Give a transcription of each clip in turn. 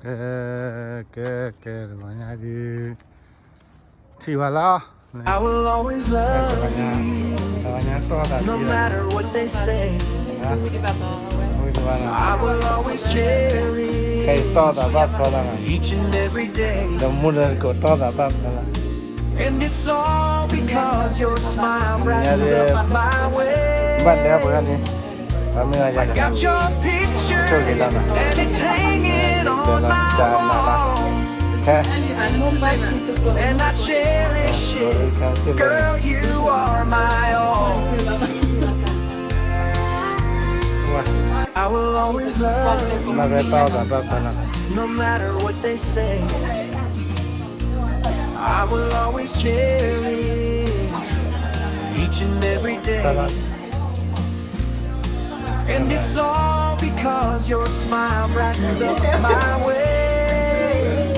ကဲ ကဲ ကဲ တဂီၤညါဒုး ထံၣ်ဝဲလီၤ, တဂီၤညါ တဂီၤညါတီၢ်သးသံလီၤ, ဝံၤတဘၣ်လီၤ, ခဲအံၤတီၢ်သးဘၣ်ဖၢလီၤ, ဒီးမူဒီးတကိးတီၢ်သးဘၣ်ဖၢလီၤ, ညါဒုး ဘၣ်လဲၤပှဲၤန့ၣ် ပမ့ၢ်အီၤယၤကဆိၣ်ဂ့ၤလီၤနီၤ, တၢ်နးလီၤ, ခဲ ဘၣ်ဖဲတီၢ်သးဘၣ်ဖၢလီၤ, And it's all because your smile brightens up my way.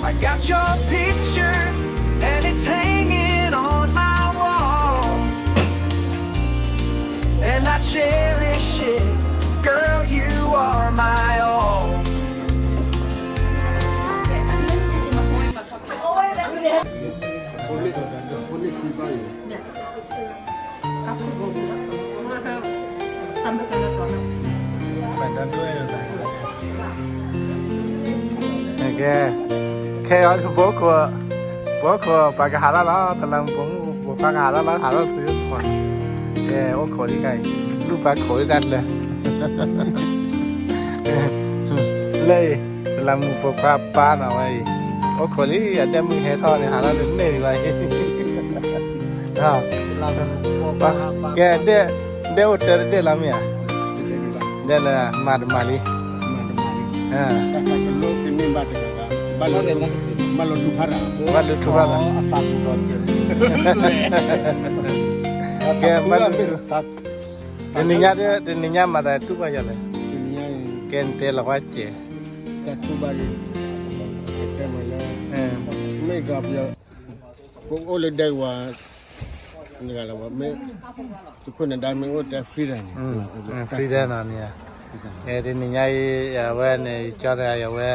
I got your picture and it's hanging on my wall. And I cherish it, girl, you are my all. ကဲ ခဲအံၤ ဖိခိၣ် ဖိခိၣ် ပှၤကဟးထီၣ်လီၤ, တလးမူးပိာ်ခွါကဟးထီၣ်လီၤ, ဟးထီၣ်သု, ကဲ အိၣ်ခိးလံကါအံၤ, လူၢ်ပၢ်ခိးလံတၢ်ကျၢၤ လၢအံၤ တလးမူးပိာ်ခွါပၢ်နီၤဝဲအံၤ, အိၣ်ခိးလံ အဒဲၣ်မုၣ်ဟဲထီၣ်န့ၣ် ဟးထီၣ်လၢန့ၢ်ဒံးဘၣ်အံၤ, ကဲ ဒဲၣ်အိၣ်တၢ်တဒဲၣ်လီၤမ့ၢ်ဧါ, ဒဲၣ်လၢမၤတမၤလံ, ဘၣ်လိၣ်ထူၣ်ဖးဒိၣ်, ကဲ ဘၣ်လိၣ်ထူၣ်ဖးဒိၣ်, တနံၤညါ တနံၤညါမၤသးတူၢ်ဘၣ်ယၤလဲၣ်, ကဲ နတဲလီၤဝဲကဲး, ပအိၣ်လၢဒဲကဝီၤ မ့ၢ် သုးခိၣ်နဒါမ့ၢ်အိၣ်တဲ freedom န့ၣ်, freedom နီၤန့ၣ်, တနံၤညါအံၤ အဝဲန့ၣ် ကၠီတဂၤအံၤ အဝဲ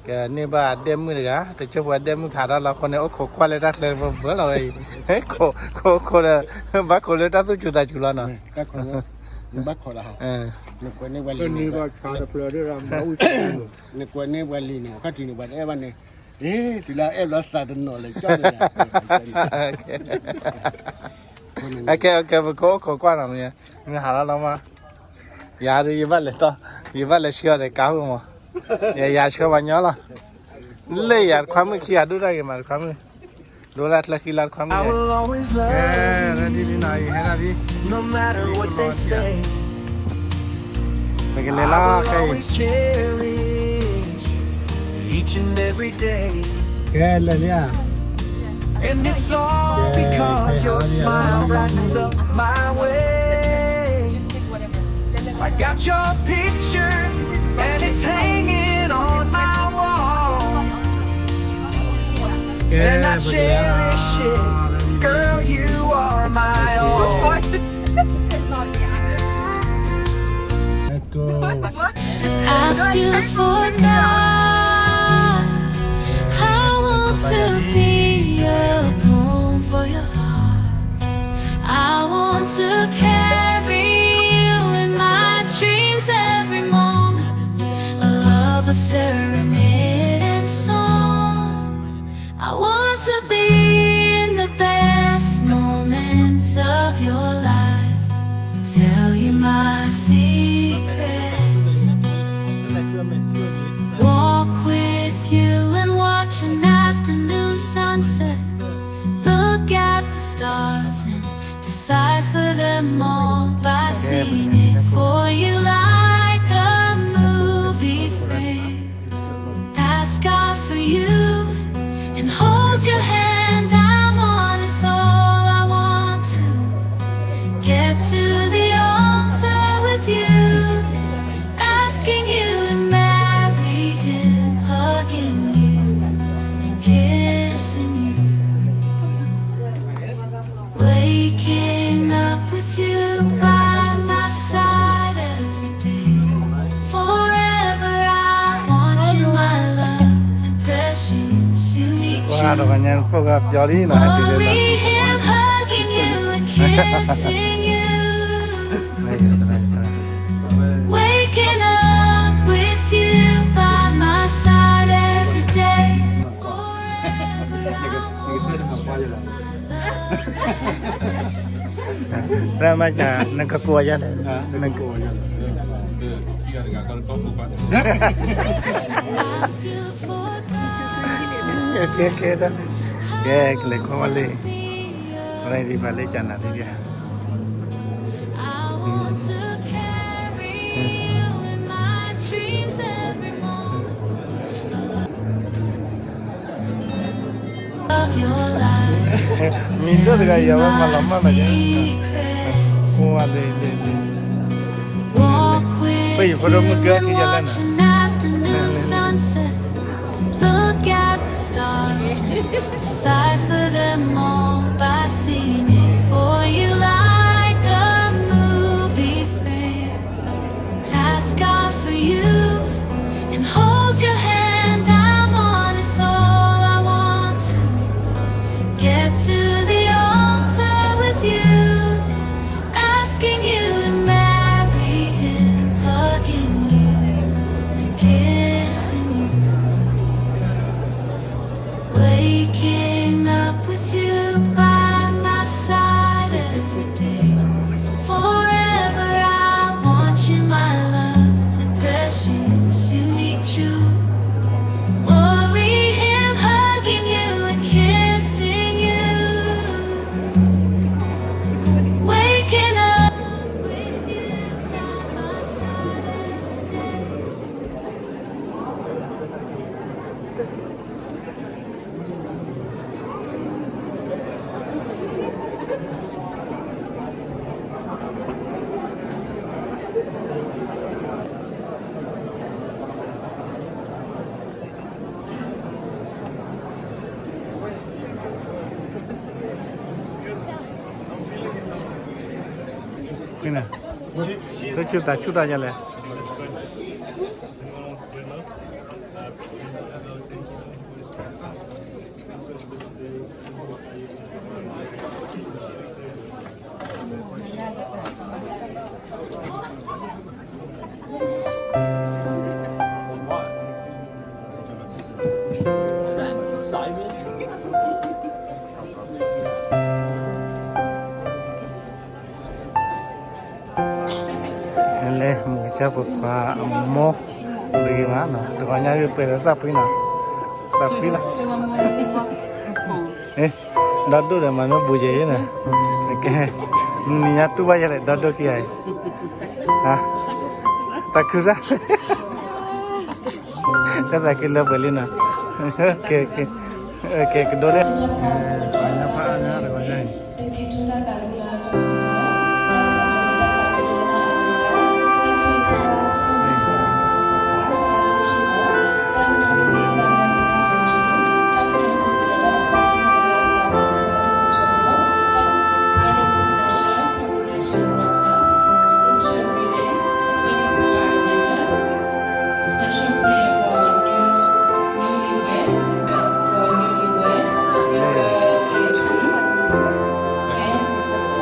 ကန့ၢ်ဘၣ်အဒဲၣ်မုၣ်တဂၤ, တကၠိဖိအဒဲၣ်မုၣ်ခးထီၣ်လီၤအဃိန့ၣ် အိၣ်ခိးကွၢ်လၢတၢ်ချၢဘၢလီၤဝဲအံၤ, ခိးခိးဒီး ဘၣ်ခိးလၢတၢ်သူၣ်စူၤသးစူၤလီၤနီၤ, နကွဲးန့ၢ်ပှၤလံန့ၣ် အခီၣ်ထံးန့ၣ် ပှၤတအဲၣ်ဘၣ်န့ၣ်, တုၤလၢအဲၣ်ဘျီသးတနီၤလၢၤကၠီန့ၣ်, ကဲ ပကအိၣ်ခိးကွၢ်နီၤ, မ့ၢ်ဟးလီၤလီၤမး, ယၤဒီး ယဘၣ်လဲၤတီၢ်, ယဘၣ်လဲၤဆှၢအီၤဒီးကါအိၣ်မး, ယၤဆှၢပှၤညီလီၤ, လၢယၤတခွါမုၣ်ခံဂၤဒိၣ်တၢ်ဂ့ၤမးတခွါမုၣ်, ဒိလၢချၢဃံလၤတခွါမုၣ်, ကဲ လၢဒ်န့ၣ်နီၤ ယဟဲဒၣ်ဒ် ပကလဲၤလီၤခဲအံၤ, ကဲ လဲၤလံဧါ, And it's all because your smile brightens up my way. I got your picture and it's hanging on my wall. And I cherish it. Girl, you are my all. Ask you for God. I want to be a poem for your heart. I want to carry you in my dreams every moment. A love of serenade and song. I want to be in the best moments of your life. Tell you my secrets. Walk with you and watch an afternoon sunset. Look at the stars and decipher them all by seeing it for you like a movie frame. Ask God for you and hold your hand. I'm on, it's all I want to get to the altar with you, asking you to marry him, hugging you and kissing you, waking up with you by my side every day. အါ တဂီၤညါ ဖိၣ်ဂၤပျီလံနီၤ ဟဲတုၤလံနီၤ Worry him, hugging you and kissing you. Waking up with you by my side every day. Forever I want you, my love. ရၢ်မၤက နကကိးယၤလဲၣ် နကကိးယၤလဲၣ် Ask you for ကဲ ကဲ ကဲ ကဲ ကလဲၤကွၢ်ဝဲလံ ရၢ်ဒံးဘၣ်လၢကနၤလံ I want to carry you in my dreams every morning of your life. မံၤဒိၣ်တဂၤ ယၤဝဲမၤလီၤမၢ်လီၤယဲ အိၣ်ဝဲလံ လံ လံ Walk with you, watch an afternoon sunset. Look at the stars, decipher them all by seeing it for you like a movie frame. Ask God for you and hold your hand. I'm on, it's all I want to get to the altar with you, asking you to marry him, hugging you and kissing you. Waking up with you by my side every day. Forever I want you, my love, the precious, unique truth. Worry him, hugging you and kissing you. Waking up with you by my side every day. လဲၤမုၢ်ကစၢ်ဖိခွါအမိၢ် တဂ့ၤမးနီၤ တဂီၤညါဂ့ၤပှဲၤဒီးသးဖှံနီၤ သးဖှံလီၤ ဒီဒိၣ်ဒီးမၤမ့ၢ်ဘူးယဲၢ်နီၤ နံၤညါတူၢ်ဘၣ်ယဲၢ်လဲၣ် ဒီဒိၣ်ကံယၤအံၤ သးခုစၢ် တၢ်သးခုလၢပှဲၤလံနီၤ ကဲ ကဲ ကဲ ကဒိၣ်န့ၣ် တဂီၤညါဖးအါညါတဂီၤညါအံၤ Scripture reading reading by Amanda. Special prayer for new, newlywed, for newlywed, Proverbs twenty-two, verse six.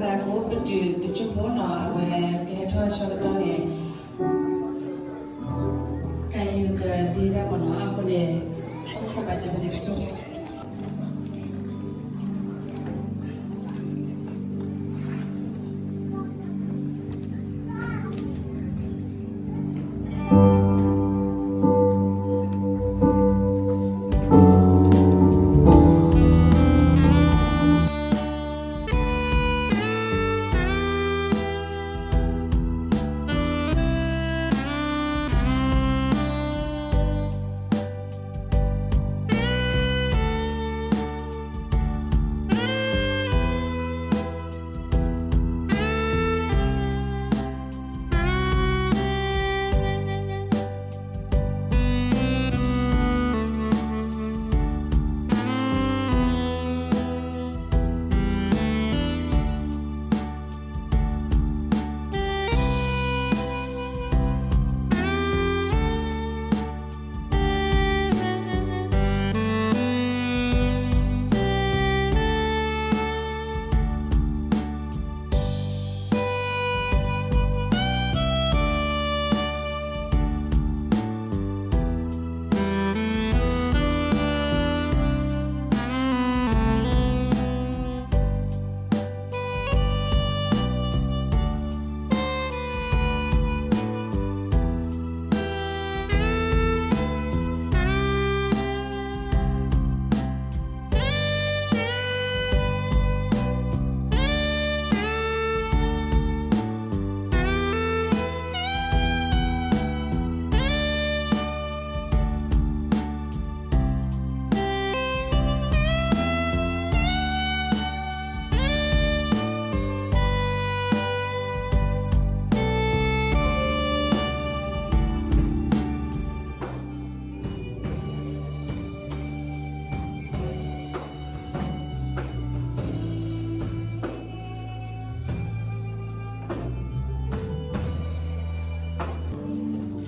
သးကိးပတုာ်တကၠိဖိနီၤ အဝဲကဟဲထီၣ်ဆၢကတီၢ်န့ၣ် ကယူၤကသံဒၣ်မ့ၢ်နီၤ အဃိန့ၣ် အိၣ်ခိးဘၣ်စၢၤဖဲန့ၣ်တကၠိဖိ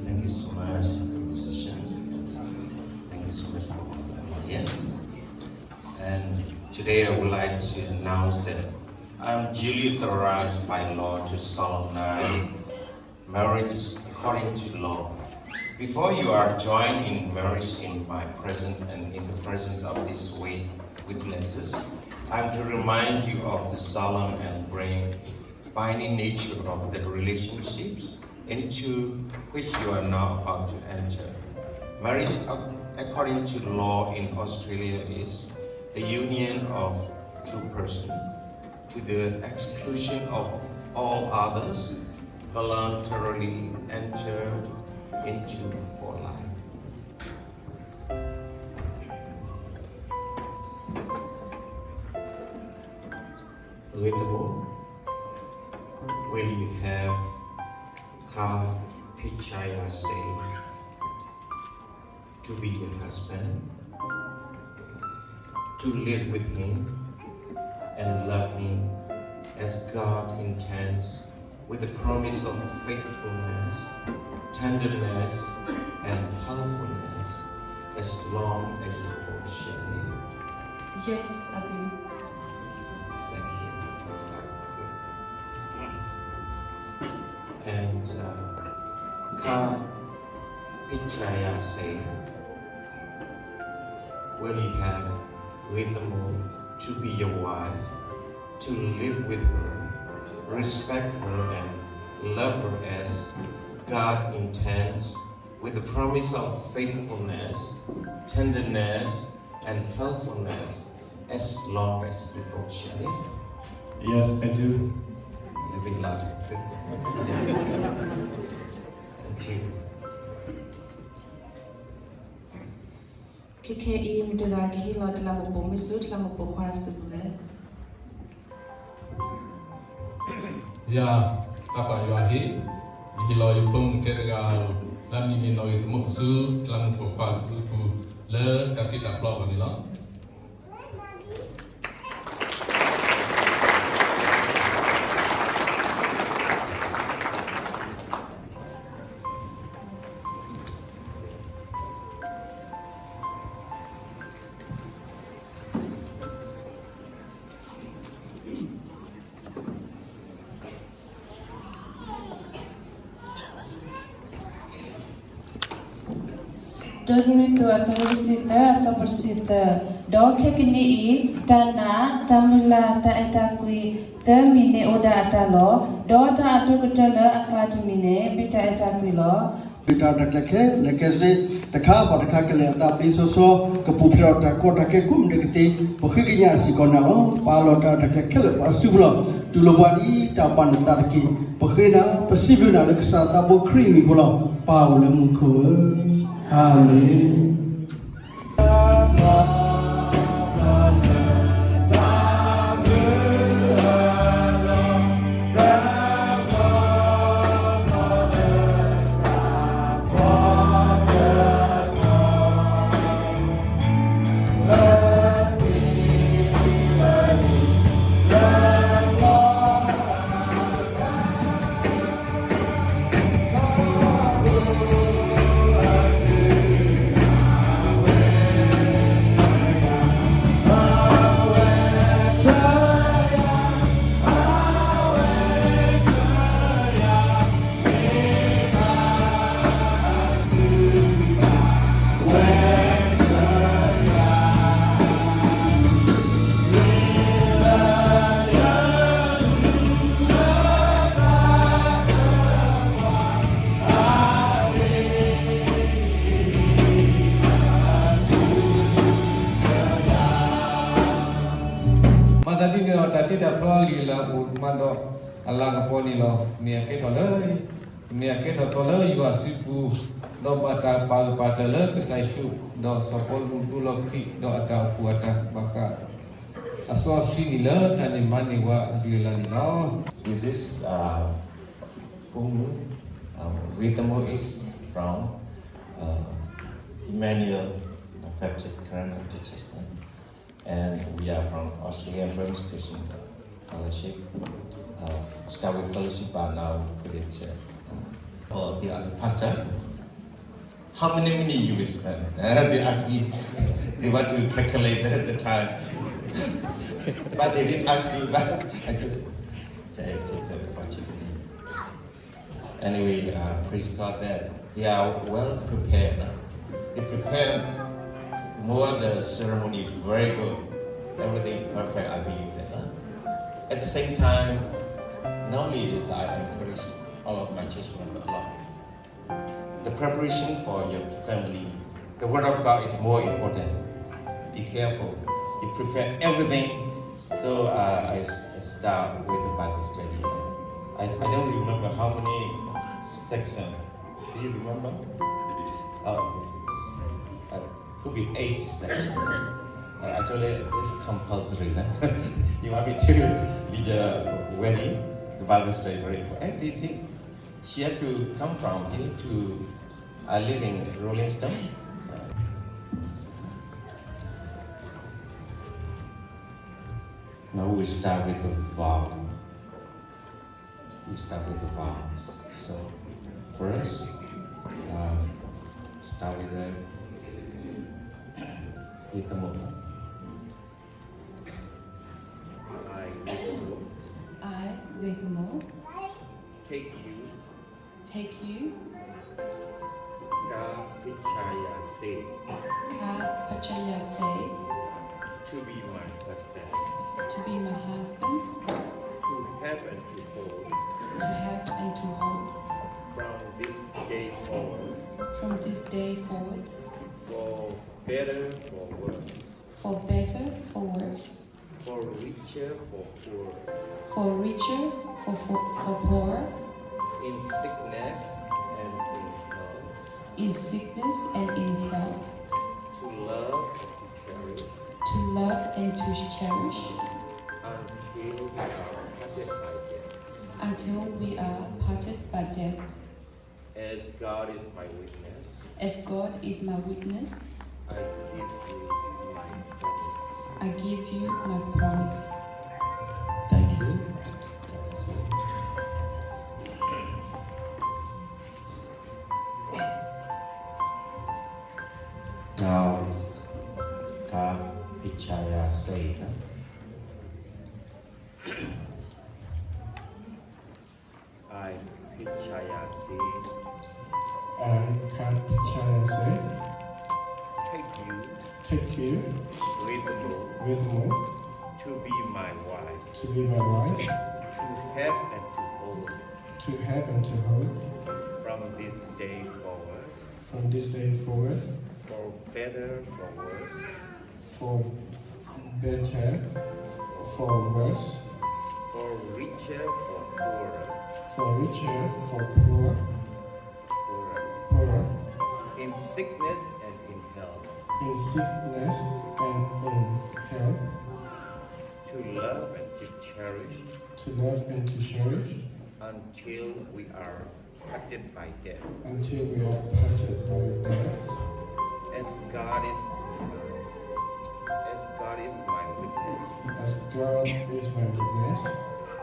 Thank you so much, musician. Thank you so much for the audience. And today I would like to announce that I'm duly authorized by law to solemnize marriage according to law. Before you are joined in marriage in my presence and in the presence of these wit-, witnesses, I'm to remind you of the solemn and binding nature of the relationships into which you are now about to enter. Marriage, ac-, according to law in Australia, is the union of two persons to the exclusion of all others, voluntarily entered into for life. Furthermore, will you have Ka Pichaya say to be your husband, to live with him and love him as God intends, with the promise of faithfulness, tenderness, and helpfulness as long as you both shall live? Yes, I do. Thank you. And, uh, Ka Pichaya say, will you have Ritamo to be your wife, to live with her, respect her, and love her as God intends, with the promise of faithfulness, tenderness, and helpfulness, as long as you both shall live? Yes, I do. Live in love. Thank you. ခဲခဲအံၤ မတၤတဂၤကဟ့ၣ်လီၤတလးမူးပိာ်မုၣ်ဆူတလးမူးပိာ်ခွါအစုပူၤလဲၣ်. ယၤ, တၢ်ပာ်ယွၤဟ့ၣ်, ယဟ့ၣ်လီၤယဖိမုၣ်ကဲတဂၤဧိၤ လၢအမံၤမ့ၢ်နီၣ်ဂံၢ်သမူးဆူတလးမူးပိာ်ခွါအစုပူၤ လၢတၢ်တ့တၢ်ဖျီအဂီၢ်န့ၣ်လီၤ. တၢကရံၣ်သူး အဆၢဒိၣ်တဆံသၢ အဆၢဖိတဆံသၢ, ဒီးခဲကနံၣ်အံၤ, တၢ်နာ်, တၢ်မုၢ်လၢ်, တၢ်အဲၣ်တၢ်ကွံ, သၢမံၤန့ၣ်အိၣ်ဒၣ်အတၢ်လီၤ. ဒီးတၢ်အဒိၣ်ကတၢၢ်လၢအကျါတမံၤန့ၣ် မ့ၢ်တၢ်အဲၣ်တၢ်ကွံလီၤ. တၢ်ရဲၣ်တၢ်ကျဲၤခဲလၢာ်ခဲဆ့, တခါဘၣ်တခါကလဲၤအသးသ့စီစီ, ကပူၤဖျဲးဒီးတၢ်ကီတၢ်ခဲကိးမံၤဒဲးကသ့, ပဃ့ကညးစ့ၢ်ကီးနၤလီၤ. ပာ်လီၤတၢ်ရဲၣ်တၢ်ကျဲၤခဲလၢာ်ပှၤစုပူၤလီၤ. တူၢ်လိာ်ပှၤဒ်တၢ်ဘၣ်နသးတက့ၢ်. ပဃ့နၤ, ပစံးဘျုးနၤလၢကစၢ်သးဖိခရံာ်အမံၤအဃိလီၤ. ပၢ်အိၣ်လၢမူခိၣ်ဧၢ, အၤမ့ၣ်. မၤသးဒ်န့ၣ်ဒီး တၢ်တ့တၢ်ဖျီအလံာ်အလၢအိၣ်မးဒီး အလၤကပီၤန့ၣ်လီၤ. မ့ၢ်အကဲထီၣ်လၢ မ့ၢ်အကဲထီၣ်သီလၢယွၤစုပူၤ, ဒီးဘၣ်တၢ်ပာ်ဂၢၢ်ပာ်ကျၢၤလၢကစၢ်ယ့ၣ်ၡူး, ဒီးစီၤပီလူးဒိလီၤခရံာ်, ဒီးအတၢ်အိၣ်ဖှိၣ်အတၢ်ဘၣ်ဃး အစီဆှံန့ၣ်လၢတၢ်န့ၢ်မၤန့ၢ်ဝဲအဒုၣ်အလၢ်န့ၣ်လီၤ. This is, uh, Punu. Um, Wetamo is from, uh, Emmanuel Baptist Karen Baptist Church. And we are from Australian Burmese Christian Fellowship. Uh, start with fellowship, but now we put it, uh, for the other pastor. How many minutes you will spend? Uh, they ask me, they want to calculate the, the time. But they didn't ask me, but I just take, take the opportunity. Anyway, uh, praise God that they are well prepared. They prepare more the ceremony very good. Everything is perfect, I believe that. At the same time, normally is I encourage all of my children a lot. The preparation for your family, the word of God is more important. Be careful. You prepare everything. So uh, I, I start with the Bible study. I, I don't remember how many section. Do you remember? Uh, uh, could be eight section. Uh, actually, it's compulsory. Now. You want me to lead the wedding, the Bible study very important. And they, they, she had to come from here to I live in Rolling Stone. Now we start with the vowel. We start with the vowel. So first, uh, start with the with the mobile. I, with the mobile. I, with the mobile. Take you. Take you. ข้าพเจ้า ข้าพเจ้า to be my husband. To be my husband. To have and to hold. To have and to hold. From this day forward. From this day forward. For better, for worse. For better, for worse. For richer, for poorer. For richer, for, for, for poorer. In sickness and in health. In sickness and in health. To love and to cherish. To love and to cherish. Until we are parted by death. Until we are parted by death. As God is my witness. As God is my witness. I give you my promise. I give you my promise. Thank you. Now, ข้าพเจ้า say, huh? I, ข้าพเจ้า say. I, ข้าพเจ้า say. you, take you with me, with me, to be my wife, to be my wife, to have and to hold, to have and to hold, from this day forward, from this day forward, for better, for worse, for better, for worse, for richer, for poorer, for richer, for poor, poorer, poorer, in sickness and in health, in sickness and in health, to love and to cherish, to love and to cherish, until we are parted by death, until we are parted by death. As God is, as God is my witness, as God is my witness,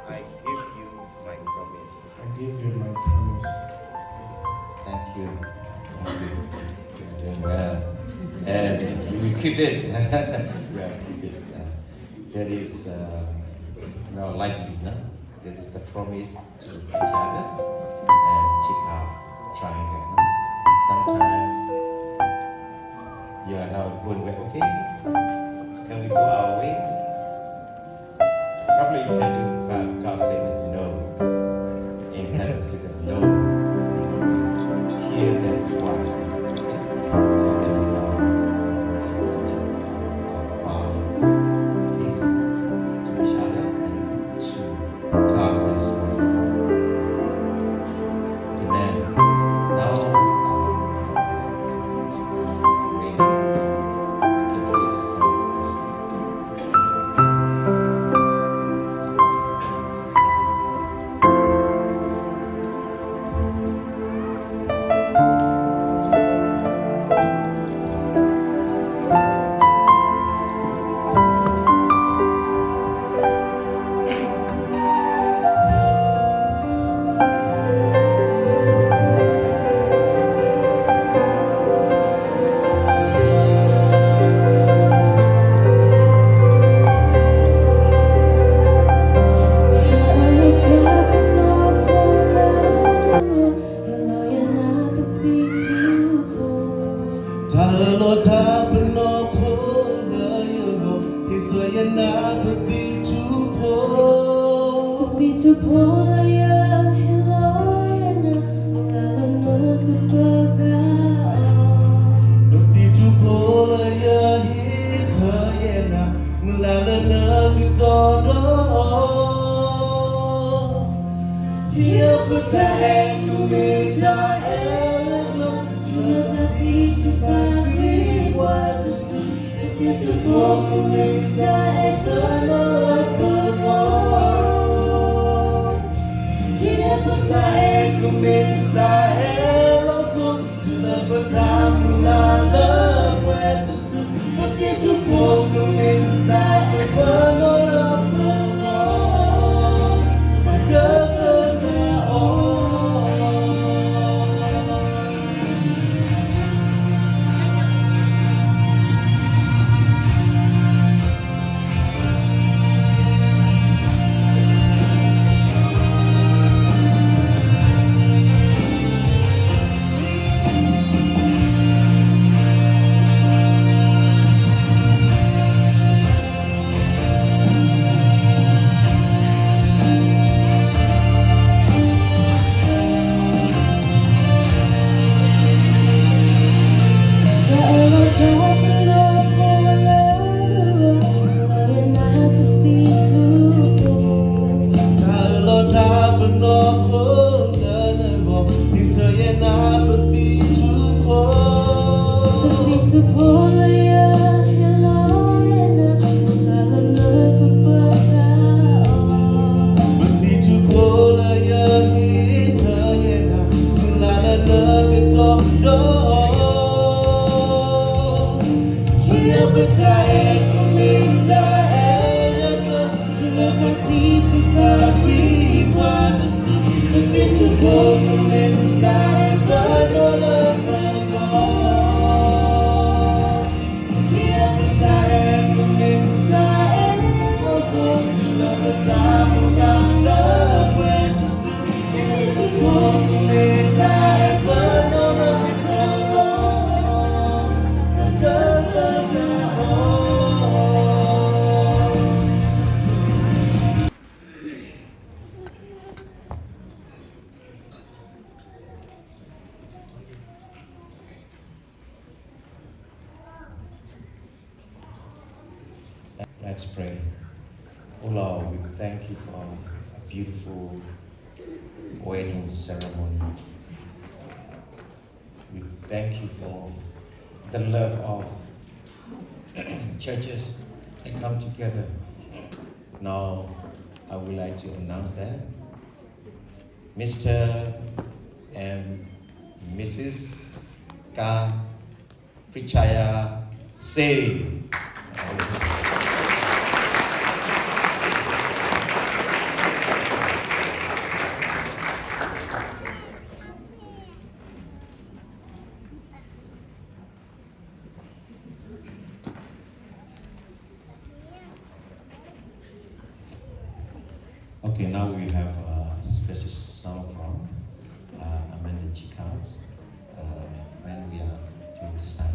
I give you my promise, I give you my promise. Thank you. Thank you. You're doing well. And we keep it. Well, keep it. Uh, that is, uh, now likely, no? That is the promise to each other and take our triangle, no? Sometimes you are now going back, okay? Can we go our way? Probably you can do, but God said that no. In heaven, said that no. Hear that twice. Okay? So that is our, our Father. Please, to each other and to God as well. Amen. Now, um, we have, uh, ring. Can you play the song first? Tၢ်လီၤတၢ်ပနီၣ်ဖိလၢယဂီၢ်, ဟ့ၣ်ဆၢယနၢ်ပသံၣ်ထူဖိ, ပသံၣ်ထူဖိလၢယဟ့ၣ်လီၤယနၢ်, မုၢ်လၢ်လၢနကပၢၤဃာ်အီၤ, ပသံၣ်ထူဖိလၢယဟ့ၣ်ဆၢယနၢ်, မုၢ်လၢ်လၢနကတီၤဒီးအီၤ, ယပတၢ်အဲၣ်ကမ့ၢ်တၢ်အဲၣ်လၢကျဲ, တုၤလၢတၢ်သံထူၣ်ဖးသံကွၢ်တစု, ပသံၣ်ထူၣ်ဖိကမ့ၢ်တၢ်အဲၣ်လၢပဂီၢ်, ယပတၢ်အဲၣ်ကမ့ၢ်တၢ်အဲၣ်လီၤစိၤ, တုၤလၢပတၢ်မုၢ်လၢ်လၢပှဲၤတစု, ပသံၣ်ထူၣ်ဖိကမ့ၢ်တၢ်အဲၣ်လၢပဂီၢ်, ပကပၢၤဃာ်အီၤ. Let's pray. Oh Lord, we thank you for a beautiful wedding ceremony. We thank you for the love of churches that come together. Now, I would like to announce that Mister and Missus Ka Pichaya Singh. Okay, now we have a special song from uh, Amanda Chikans. Uh, when we are doing the sign.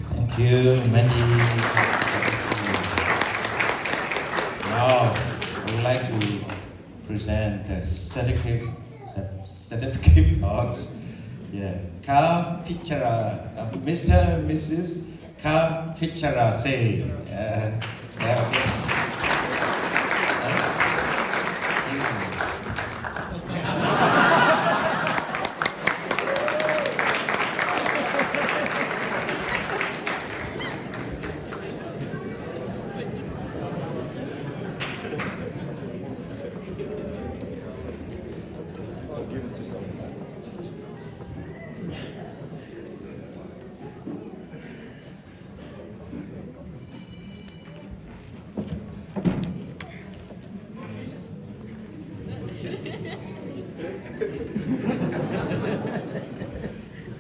Thank you, Mandy. Now, we would like to present the certificate, certificate of, yeah, Ka Pichara, uh, Mister and Missus Ka Pichara Singh. Uh, yeah, okay. I'll give it to someone.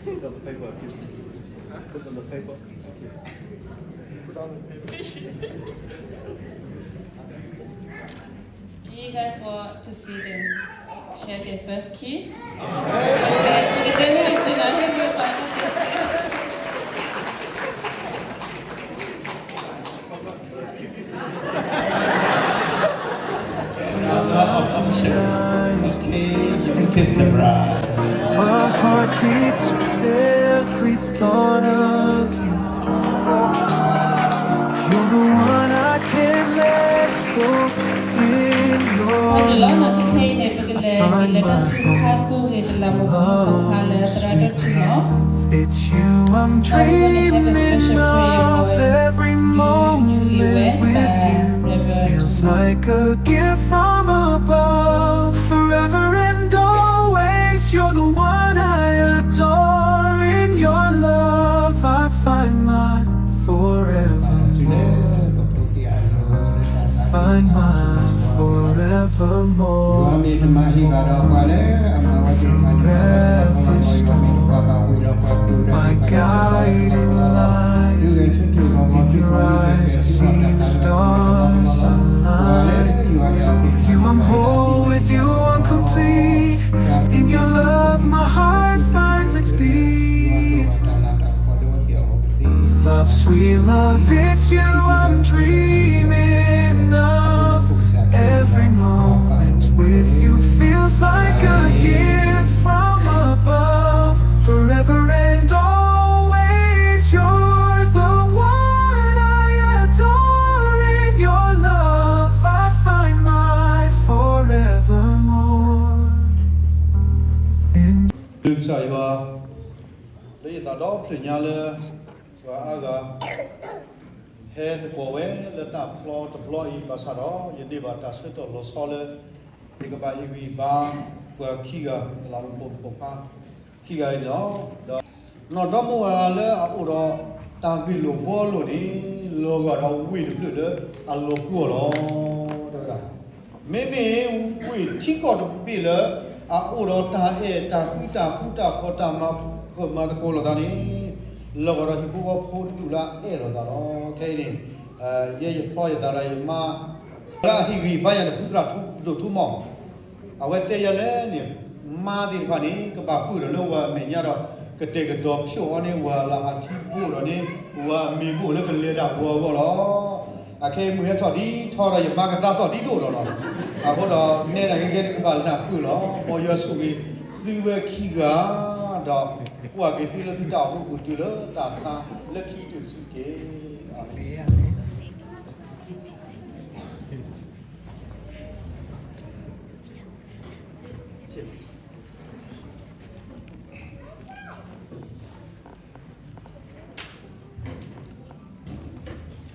Put on the paper, kiss. Put on the paper. Put on the paper. Do you guys want to see them share their first kiss? Okay, you can kiss the bride. My heart beats with every thought of you. You're the one I can't let go. In your arms I find my home. Love, sweet love, it's you I'm dreaming of. Every moment with you feels like a gift from above. Forever and always, you're the one I adore. In your love I find my forevermore. Find my forevermore. From every storm, my guiding light. In your eyes I see the stars align. With you I'm whole, with you I'm complete. In your love my heart finds its beat. Love, sweet love, it's you I'm dreaming of. Every moment with you feels like a gift from above. Forever and always, you're the one I adore. In your love I find my forevermore. ဒုးကစၢ်ယွၤ လၢယသးဒီဖျၢၣ်ညါလၢ ပှၤအါဂၤ ဟဲသကိးဝဲလၢတၢ်ဖျီတဘျီအံၤ ဘၣ်ဆၣ်ဒီး ယန့ၢ်ဘၣ်တၢ်ဆၢကတီၢ်လီၤဆီလၢ ယကဘၣ်ဟ့ၣ်ဂံၢ်ဘါ ပှၤခံဂၤ တလးမူပိာ်မုၣ်ပိာ်ခွါ ခံဂၤအံၤန့ၣ်လီၤ. ဒီး နီၢ်ဒီမါဝၤလၢအအိၣ်ဒီး တၢ်ဂ့ၢ်လိာ်ဘှီလိာ်န့ၣ် လီၤဂာ်ဒီးဝ့ၢ်တဖျၢၣ်လၢအလီၤပှီၢ်လီၤ တဲဝဲဒၣ်. မ့မ့ၢ်ဝ့ၢ်ထံကီၢ်တဘ့ၣ်လၢ အအိၣ်ဒီးတၢ်အဲၣ်တၢ်ကွံတၢ်ဃူတၢ်ဖိးတၢ်မၤဃၢၤမၤသကိးလိာ်သးန့ၣ် လီၤဂာ်ဒီးဟံၣ်ဖိဃီဖိတဒူၣ်လၢအအဲၣ်လိာ်သးလီၤ. ခဲအံၤန့ၣ် ယဲယဖျီယသးဒီးယမါ လၢအဟ့ၣ်ဂံၢ်ဘါယၤန့ၣ် ဖုသရၣ်ဒိၣ်ထူမီၢ် အဝဲတဲယၤလဲၣ်န့ၣ် မါသ့ၣ်တဖၣ်န့ၣ် ကဘၣ်ဃုာ်ဒီးလၢဝၤအမဲာ်ညါဒီး ကတဲာ်ကတီၤဖျိးအီၤန့ၣ် ဝၤလၢအထံဘိဒီးန့ၣ် ဝၤအမ့ၤဘိၣ်လၢကလဲၤဒၣ်ဝီၤအဂီၢ်လီၤ. အခဲအံၤမုၢ်ဟဲထီၣ်ဒ်ထီဒီး ယမါကသါသီၣ်ဒ်ဒိၣ်ဒီးလီၤ. အဃိဒီးနဲဒၣ်ကဲကဲန့ၣ် ကဘၣ်နၢ်ပၢၢ်လီၤ. မ်ယွၤဆိၣ်ဂ့ၤသုဝဲခံဂၤ, ဒီးကွၢ်က့ၤသုလၢသုတၢ်အိၣ်ဖှိၣ်အိၣ်တုၤလၢတၢ်သါလၢခံကတၢၢ်တစုတက့ၢ်. အၤမ့ၣ်.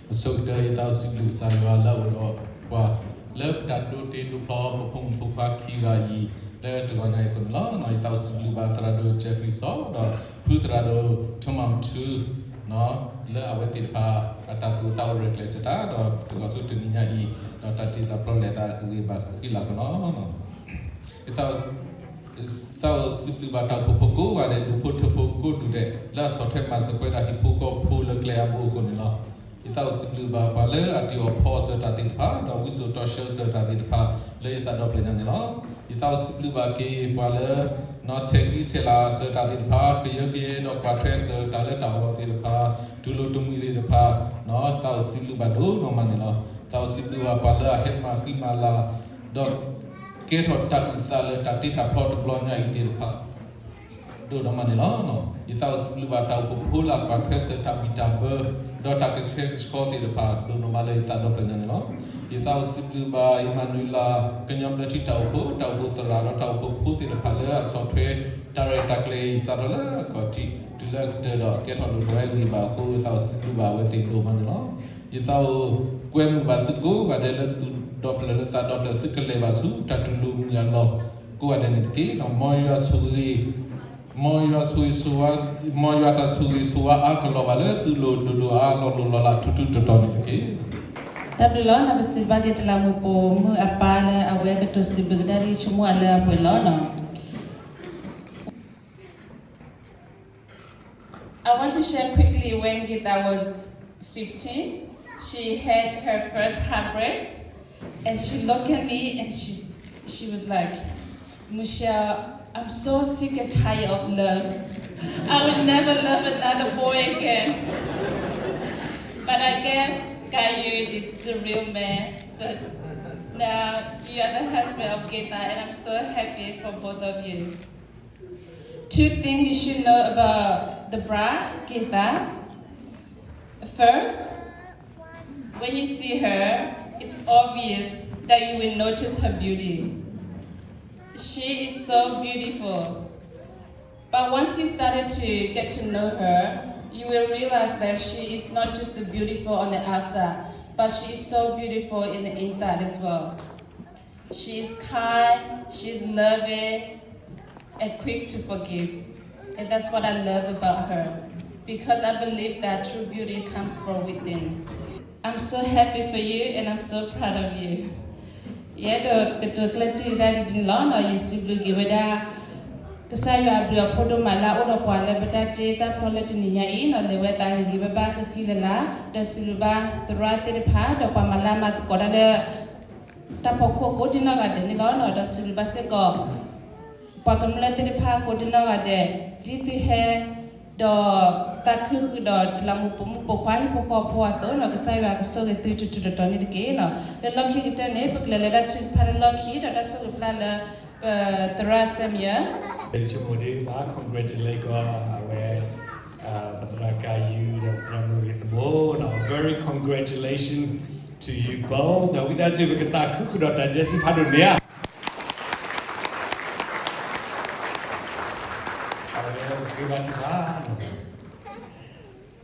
အဆိကတၢၢ် ယသးအိၣ်စံးဘျုးကစၢ်ယွၤလၢအအိၣ်ဒီးပှၤ လၢပတၢ်ဒိးတ့ဒိးဖျီပဖိမုၣ်ဖိခွါခံဂၤအံၤ လၢတဂီၤညါအံၤအဃိန့ၣ်လီၤ. ယသးအိၣ်စံးဘျုးဘၣ်သရၣ်ဒိၣ် Jeffrey စီၤ ဒီးဖုသရၣ်ဒိၣ် ထၢမၤထူ လၢအဝဲသ့ၣ်တဖၣ် အတၢ်သူၣ်အိၣ်သးအိၣ်ရဲၣ်ကျဲၤစၢၤတၢ် ဒီးတဂီၤဆူတနံၤညါအံၤ ဒီးတၢ်တ့တၢ်ဖျီလဲၤသးဂ့ၤဘၣ်ဃံလၤအဃိန့ၣ်လီၤ. ယသးအိၣ်စံးဘျုးဘၣ်တၢ်အိၣ်ဖှိၣ်ဖိကိးဂၤဒဲး ဒူၣ်ဖိထၢဖိကိးဒူၣ်ဒဲး လၢအဆီၣ်ထွဲမၤစၢၤပှၤဒၣ်ဟံၣ်ဖိဃီဖိလၢကျဲအါဘိအဃိန့ၣ်လီၤ. ယသးအိၣ်စံးဘျုးဘၣ်ပှၤလၢအတ့အီၣ်ဖီအီၣ်စၢၤတၢ်သ့ၣ်တဖၣ် ဒီးဝံစိာ်တီဆှၢစၢၤတၢ်သ့ၣ်တဖၣ် လၢယသးဒီဖျၢၣ်ညါန့ၣ်လီၤ. ယသးအိၣ်စံးဘျုးဘၣ်က့ၤပှၤလၢ နီၢ်ဆဲးဂံၢ်ဆဲးလၤစၢၤတၢ်သ့ၣ်တဖၣ် ကယၢကယဲဒီးကွၢ်ထွဲစၢၤတၢ်လၢတၢ်အီၣ်သ့ၣ်တဖၣ် တူၢ်လိာ်တမှံၤသ့ၣ်တဖၣ် ယသးအိၣ်စံးဘျုးဘၣ်ဒိၣ်နီၢ်မးန့ၣ်လီၤ. ယသးအိၣ်စံးဘျုးဘၣ်ပှၤလၢအဟဲမၤဃံမၤလၤ ဒီး ကဲထီၣ်တၢ်အုၣ်သးလၢတၢ်တ့တၢ်ဖျီတဘျီညါအံၤသ့ၣ်တဖၣ် ဒိၣ်နီၢ်မးန့ၣ်လီၤ. ယသးအိၣ်စံးဘျုးဘၣ်တၢ်အိၣ်ဖှိၣ်ဖိလၢအကွၢ်ထွဲစၢၤတၢ်ဘံၣ်တၢ်ဘၢ ဒီးတၢ်ကဆှဲကဆှီသ့ၣ်တဖၣ် ဒိၣ်နီၢ်မးလၢယသးဒီဖျၢၣ်ညါန့ၣ်လီၤ. ယသးအိၣ်စံးဘျုးဘၣ် အ့မၤနူၤအ့လး ကညီဘျၢထံတၢ်အိၣ်ဖှိၣ် တၢ်အိၣ်ဖှိၣ်သရၣ် ဒီးတၢ်အိၣ်ဖှိၣ်ဖိသ့ၣ်တဖၣ်လၢအဆီၣ်ထွဲ တၢ်ရဲၣ်တၢ်ကျဲၤအံၤ စးထီၣ်လၢအခီၣ်ထံး တုၤလၢအကတၢၢ်ဒီး ကဲထီၣ်လိၣ်ထီၣ်ဝဲဂ့ၤဘၣ်အဃိ ယသးအိၣ်စံးဘျုးဘၣ်အဝဲသ့ၣ်ဒိၣ်မးန့ၣ်လီၤ. ယသးအိၣ်ကွဲမုာ်ဘၣ်သုကိးဂၤဒဲးလၢသုဒီဖျၢၣ်လၢသးဒီဖျၢၣ် သုကလဲၤဘၣ်ဆူတၢ်တူၢ်လိာ်မုာ်အလီၢ် ကိးဂၤဒဲးန့ၣ်တက့ၢ်. မ်ယွၤဆိၣ်ဂ့ၤ မ်ယွၤဆိၣ်ဂ့ၤဆိၣ်ဝါ မ်ယွၤတၢ်ဆိၣ်ဂ့ၤဆိၣ်ဝါအါကလီၤဘၣ်လၢသုလိၤဒိၣ်ဒိၣ်အါအါလီၤလိၤလီၤလးထူထူတီတီန့ၣ်တက့ၢ်. တၢ်ဘျုးလီၤ. ပစံးဘျုးဘၣ်က့ၤတလးမူးပိာ်မုၣ်အပၢ်လၢအဝဲကတိၤစံးဘျုးကဒါလံ ဆိကမိၣ်အလၢအပှဲၤလီၤ. I want to share quickly when Gita was fifteen, she had her first heartbreak, and she looked at me and she, she was like, Michelle, I'm so sick and tired of love. I will never love another boy again. But I guess Gayu is the real man. So now you are the husband of Gita, and I'm so happy for both of you. Two things you should know about the bride, Gita. First, when you see her, it's obvious that you will notice her beauty. She is so beautiful. But once you started to get to know her, you will realize that she is not just beautiful on the outside, but she is so beautiful in the inside as well. She is kind, she is loving, and quick to forgive. And that's what I love about her, because I believe that true beauty comes from within. I'm so happy for you and I'm so proud of you. ယအဲၣ်ဒိးကတိၤကျဲတံၢ်တၢ်ဒ်န့ၣ်လီၤ. ယစံးဘျုးက့ၤဝဲဒၣ် ကစၢ်ယွၤအဘျုးအဖှိၣ်ဒိၣ်မးလၢအအိၣ်ဒီးပှၤလၢပတၢ်တ့တၢ်ဖျီလၢတနံၤညါအံၤ လၢအဝဲသးဂ့ၤဂ့ၤဘၣ်ဘၣ်ဃံဃံလၤလၤ, ဒီးစံးဘျုးဘၣ်သရၣ်သ့ၣ်တဖၣ် ဒီးပှၤမၤလၤမၤသကိးတၢ်လၢ တၢ်ဖီခိၣ်ကိးဒံနီၢ်ဂၤဒဲးန့ၣ်လီၤ. ဒီးစံးဘျုးဘၣ်စ့ၢ်ကီး ပှၤကမျၢၢ်သ့ၣ်တဖၣ်ကိးဒံနီၢ်ဂၤဒဲး ဒ်သုဟဲ ဒီးသးခုဃုာ်ဒီးတလးမူးပိာ်မုၣ်ပိာ်ခွါဟံၣ်ဖိဃီဖိအသိးန့ၣ် ကစၢ်ယွၤကဆိၣ်ဂ့ၤသုထူထူတီတီန့ၣ်တက့ၢ်. လၢလီၢ်ခံကတၢၢ်န့ၣ် ပကလဲၤလၢတၢ်ထုကဖၣ်လၢလီၢ်ခံ ဒီးတၢ်စံးပာ်ဖျါလၢ ပသရၣ် Samuel ယဆိကမိၣ်ဒ်ဘၣ် congratulate ကီး အဝဲ ပသရၣ်ကါယူၤ ဒီးပသရၣ်မုၢ်ဂ့ၤသမူး very congratulations to you both. ဒီးဝံသးစူၤ ပကသးခုဃုာ်ဒီးတၢ်ဒဲးစံးဖးဒိၣ်န့ၣ်ဧါ. အဝဲပဃ့ဘါထုကဖၣ်,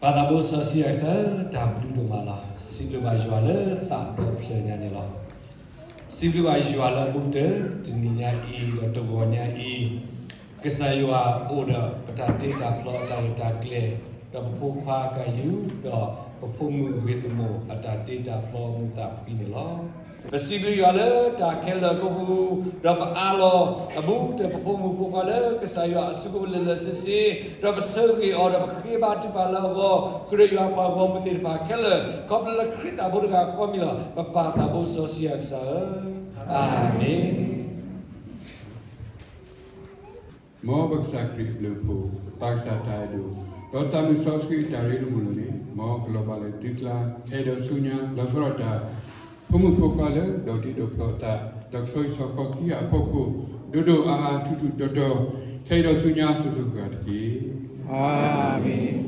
ပၢ်သးဘိစီဆှံယွၤကစၢ်, တၢ်ဘျုးဒိၣ်မးလီၤ. စံးဘျုးဘၣ်ယွၤလၢသးဒီဖျၢၣ်ညါန့ၣ်လီၤ. စံးဘျုးဘၣ်ယွၤလၢအဘူးကတၢၢ် တနံၤညါအံၤ ဒီးတဂီၤညါအံၤ ကစၢ်ယွၤအိၣ်ဒီးပတၢ်တ့တၢ်ဖျီအတၢ်ရဲၣ်တၢ်ကျဲၤ, ဒီးပဖိခွါကါယူၤ ဒီးပဖိမုၣ်ဂ့ၤသမူးအတၢ်တ့တၢ်ဖျီမုာ်သးဖှံန့ၣ်လီၤ. ပစံးဘျုးယွၤလၢတၢ်ခဲလၢာ်ကအိၣ်, ဒီးပအးလီၤအဘူးကတၢၢ်ပဖိမုၣ်ဖိခွါလၢကစၢ်ယွၤအစုကဝဲၤလၢာ်လၢာ်ဆ့ဆ့, ဒီးပဆၢဂ့ၤအီၤ ဒီးပဃ့ဘါထုကဖၣ်လၢအဂီၢ် ဃုာ်ဒီးယွၤပှၤဂီၢ်မုၢ်သ့ၣ်တဖၣ်ခဲလၢာ် ခီဖျိလၢခရံာ်သးဘိတဂၤအဃီမ့ၢ်လီၤ. ပပၢ်သးဘိစီဆှံယွၤကစၢ်ဧၢ, အၤမ့ၣ်. မ်ပကစၢ်ခရံာ်အဘျုးအဖှိၣ်, ပၢ်ကစၢ်တၢ်အဲၣ်ဒိၣ်, ဒီးသးမုၢ်စီဆှံအတၢ်ရ့လိာ်မုာ်လိာ်န့ၣ်, မ်ကလီၤဘၣ်လၢသုကျါ, ခဲအံၤဒီးဆူညါ လီၤဆီဒၣ်တၢ် ဖိမုၣ်ဖိခွါလၢ ဒီးဒ့ဒီးဖျီအသး, ဒီးကဆီဟံၣ်ဆီဃီခံဂၤအဖီခိၣ်, ဒိၣ်ဒိၣ်အါအါထူထူတီတီ, ခဲအံၤဒီးဆူညါ စိၤစိၤဃၣ်ဃၣ်တက့ၢ်. အၤမ့ၣ်.